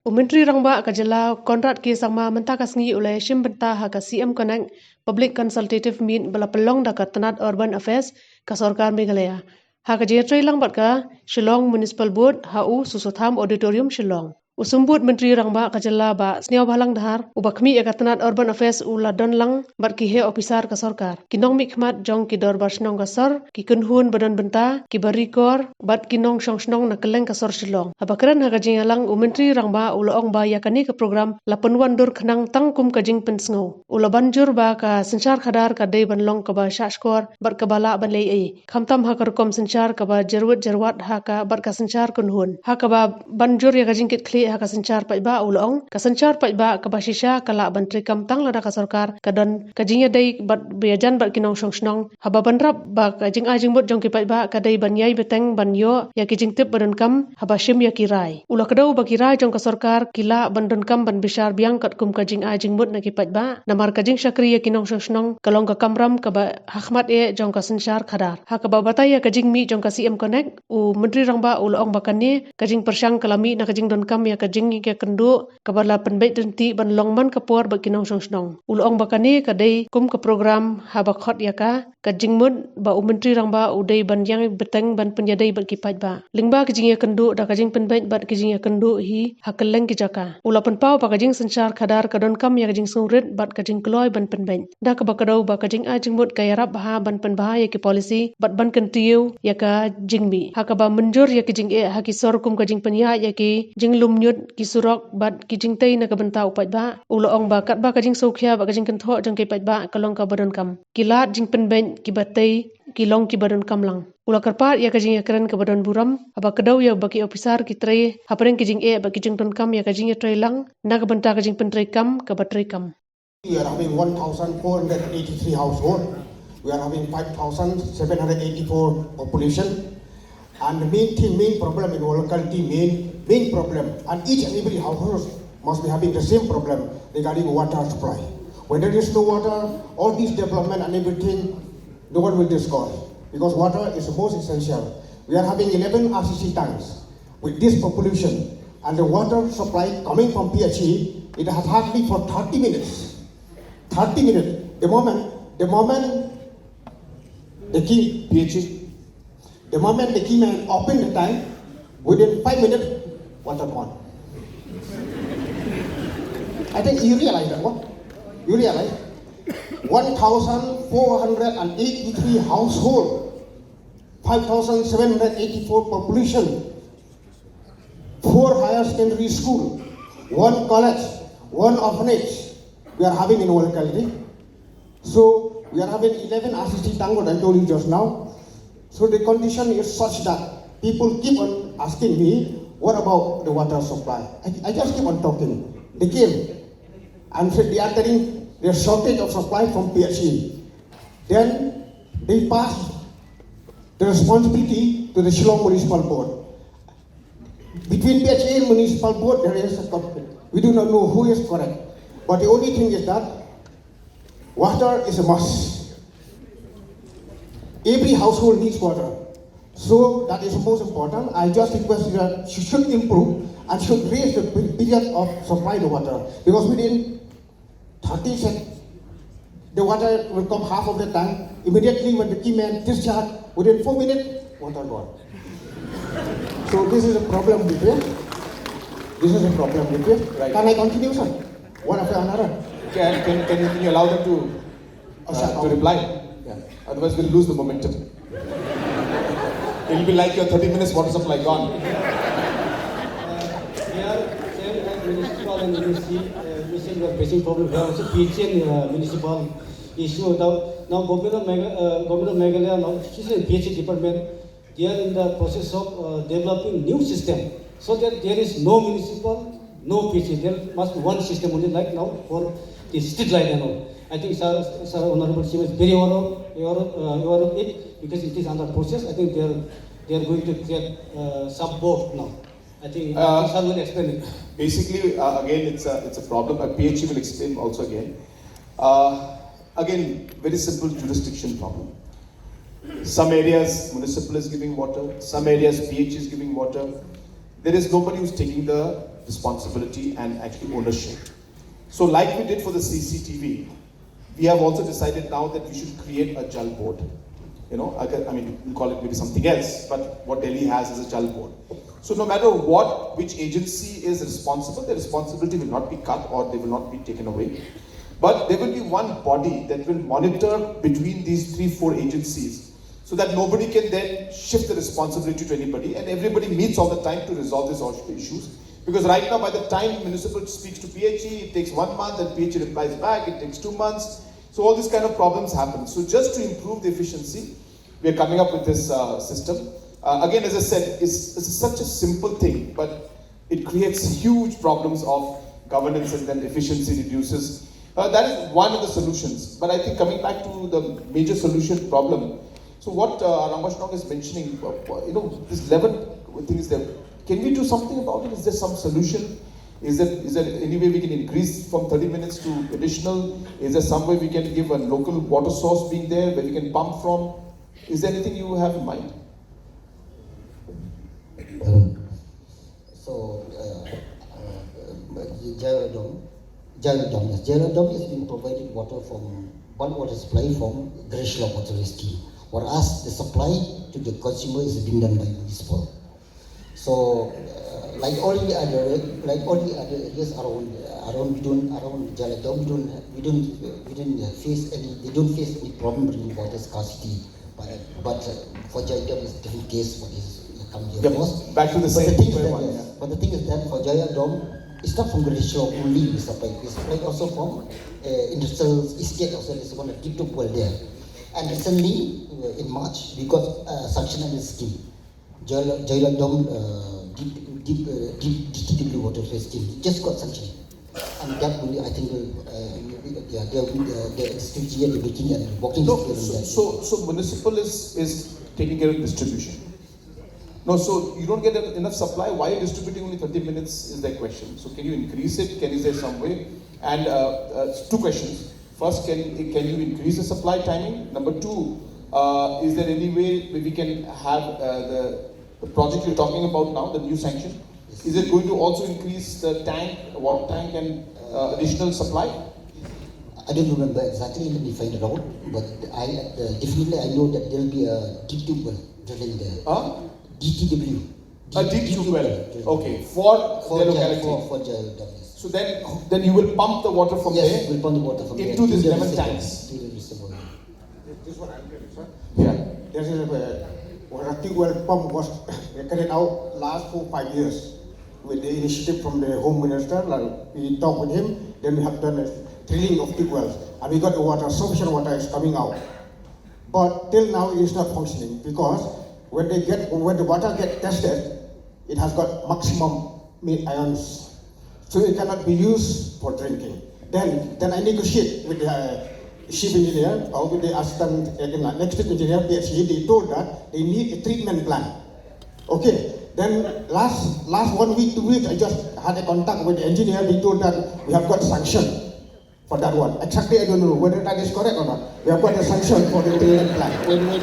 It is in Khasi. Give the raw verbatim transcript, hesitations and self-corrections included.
U Myntri Rangbah ka jylla Conrad K Sangma mynta ka sngi u la ïashim bynta ha ka C M Connect Public Consultative Meet ba la pynlong da ka tnat Urban Affairs ka sorkar Meghalaya. Ha ka jingïatreilang bad ka Shillong Municipal Board ha U Soso Tham Auditorium, Shillong. U Symbud Myntri Rangbah ka jylla Bah Sniawbhalang Dhar, uba khmih ïa ka tnat Urban Affairs, u la don lang bad ki heh ophisar ka sorkar, ki nongmihkhmat jong ki dorbar shnong ka sor, ki kynhun ba don bynta, ki barikor bad ki nongshong shnong na kylleng ka sor Shillong. Haba kren ha ka jingïalang, u Myntri Rangbah u la ong ba ïa kane ka program la pynwandur khnang tang kum ka jingpynsngew. U la ban jur ba ka synshar khadar ka dei ban long kaba shahshkor bad kaba lah ban leh ei ei, khamtam ha ka rukom synshar kaba jyrwit jyrwat ha ka bad ka synshar kynhun. Ha kaba ban jur ïa ka jingkitkhlieh ha ka synshar paidbah, u la ong, ka synshar paidbah kaba shisha ka lah ban treikam tang lada ka sorkar ka don ka jingïadei bad ba ïajan bad ki nongshong shnong. Haba bynrap ba ka jingai jingmut jong ki paidbah ka dei ban ïai bteng ban ïoh ïa ki jingtip ba donkam haba shim ïa ki rai. U la kdew ba ki rai jong ka sorkar ki lah ban donkam ban bishar biang katkum ka jingai jingmut na ki paidbah, namar ka jingshakri ïa ki nongshong shnong ka long ka kamram kaba hakhmat eh jong ka synshar khadar. Ha kaba batai ïa ka jingmih jong ka C M Connect, u Myntri Rangbah u la ong ba kane ka jingpyrshang ka la mih na ka jingdonkam ïa ka jingïakynduh kaba la pynbeit ryntih ban long man ka por bad ki nongshong shnong. U la ong ba kane ka dei kum ka program haba khot ïa ka, ka jingmut ba u Myntri Rangbah u dei ban ïai bteng ban pynïadei bad ki paidbah. Lyngba ka jingïakynduh da ka jingpynbeit bad ka jingïakynduh hi ha kylleng ki jaka. U la pynpaw ba ka jingsynshar khadar ka donkam ïa ka jingsngewrit bad ka jingkloi ban pynbeit. Da kaba kdew ba ka jingai jingmut ka ïarap bha ban pynbha ïa ki policy bad ban kyntiew ïa ka jingmih. Ha kaba mynjur ïa ki jingeh ha ki sor kum ka jingpynïaid ïa ki jinglum ñiut, ki surok bad ki jingtei na ka bynta u paidbah, u la ong ba katba ka jingsngewkhia bad ka jingkynthoh jong ki paidbah ka long kaba donkam, ki lad jingpynbeit kiba tei ki long kiba donkam lang. U la kyrpad ïa ka jingïakren kaba don burom, haba kdew ïa ba ki ophisar ki trei hapdeng ki jingeh bad ki jingdonkam ïa ka jingïatreilang na ka bynta ka jingpyntreikam kaba treikam. We are having one thousand four hundred eighty-three household. We are having five thousand seven hundred eighty-four population. And the main thing, main problem in our locality, main, main problem, and each and every household must be having the same problem regarding water supply. When there is no water, all this development and everything, no one will discuss, because water is the most essential. We are having eleven R C C tanks. With this population and the water supply coming from P H E, it has hardly for thirty minutes. Thirty minutes. The moment, the moment the key, P H E, the moment the key man open the tank, within five minutes, water gone. I think you realize that one. You realize? One thousand four hundred and eighty-three household, five thousand seven hundred eighty-four population, four higher secondary school, one college, one orphanage we are having in our locality. So we are having eleven R C C tank, what I told you just now. So the condition is such that people keep on asking me, "What about the water supply?" I, I just keep on talking. They came and said they are getting their shortage of supply from P H E. Then they passed the responsibility to the Shillong Municipal Board. Between P H E and Municipal Board, there is a conflict. We do not know who is correct. But the only thing is that water is a must. Every household needs water. So that is most important. I just request that you should improve and should raise the pe-, period of supply the water. Because within thirty seconds, the water will come half of the tank. Immediately when the key man discharge, within four minutes, water gone. So this is a problem with it. This is a problem with it. Right. Can I continue, sir? One after another. Can, can, can you allow them to, uh, to reply? Yeah. Otherwise, we'll lose the momentum. It'll be like your thirty minutes water supply gone. Uh, here, same as municipal and M S C, uh, M S C, we are facing problem here. Also, P H E and, uh, municipal issue. Now, now government of Megha-, uh, government of Meghalaya, now, especially P H E department, they are in the process of, uh, developing new system so that there is no municipal, no P H E. There must be one system only, like now for the street light and all. I think Sir, Sir Honorable C M is very aware of, aware of, uh, aware of it because it is under process. I think they are, they are going to create, uh, sub board now. I think, uh, Sir will explain it. Basically, uh, again, it's a, it's a problem. Uh, P H E will explain also again. Uh, again, very simple jurisdiction problem. Some areas, municipal is giving water. Some areas, P H E is giving water. There is nobody who's taking the responsibility and actually ownership. So, like we did for the C C T V, we have also decided now that we should create a Jal board. You know, I, can- I mean, you can call it maybe something else, but what Delhi has is a Jal board. So, no matter what, which agency is responsible, the responsibility will not be cut or they will not be taken away. But there will be one body that will monitor between these three, four agencies so that nobody can then shift the responsibility to anybody and everybody meets all the time to resolve these issues. Because right now, by the time municipal speaks to P H E, it takes one month and P H E replies back, it takes two months. So all these kind of problems happen. So just to improve the efficiency, we are coming up with this uh, system. Uh, again, as I said, it's, it's such a simple thing, but it creates huge problems of governance and then efficiency reduces. Uh, that is one of the solutions. But I think coming back to the major solution problem, so what uh, Rangbah Shnong is mentioning, uh, you know, this eleven thing is there. Can we do something about it? Is there some solution? Is there, is there any way we can increase from thirty minutes to additional? Is there some way we can give a local water source being there where we can pump from? Is there anything you have in mind? So, uh, uh, Jaiawadom, Jaiawadom, yes, Jaiawadom is being provided water from bulk water supply from Greshlok water scheme, whereas the supply to the consumer is being done by municipal. So, uh, like all the other, like all the other areas around, around we don't, around Jaiawadom, we don't, we don't, we don't face any, they don't face any problem with water scarcity. But, but uh, for Jaiawadom, it's a different case. What is uh, come here Yep. First. Back to the But same the thing is point that, one, yes, yeah. But the thing is that for Jaiawadom, it's not from Greshlok only we supply. We supply also from uh, industrial estate also. There's one deep tube well there. And recently, uh, in March, we got uh, sanction under the scheme. Jaiawadom uh, deep, deep, uh, deep D T W water scheme. It just got sanctioned. And that will, I think, will, uh, yeah, the, the, the existing engineer, the making and working No, together on so, that. so, so municipal is, is taking care of distribution. No, so you don't get en- enough supply. Why are you distributing only thirty minutes is the question. So can you increase it? Can is there some way? And uh, uh, two questions. First, can can you increase the supply timing? Number two, uh, is there any way we can have uh, the, the project you're talking about now, the new sanction? Is it going to also increase the tank, water tank, and uh, additional supply? I don't remember exactly, let me find it out. But I uh, definitely I know that there will be a deep tube well drilling there. Huh? D T W. A deep tube well. Drilling. Okay, for, For the Jai- locality. For, for Jaiawadom. So then, then you will pump the water from Yes, there we'll pump the water from into there, these into the eleven reservoir. Tanks. Into the reservoir. This one I'm getting, sir. Yeah. There is a, uh, water tube well pump was carried out last four, five years with the initiative from the Home Minister. Like, we talked with him, then we have done a drilling of tube wells. And we got the water, sufficient water is coming out. But till now it is not functioning because when they get when the water get tested, it has got maximum mi- ions, so it cannot be used for drinking. Then then I negotiate with the uh, chief engineer or with the assistant uh, next chief engineer P H E. They told that they need a treatment plant. Okay. Then last last one week, two weeks, I just had a contact with the engineer. They told that we have got sanction for that one. Exactly, I don't know whether that is correct or not. We have got a sanction for the treatment plant. When, when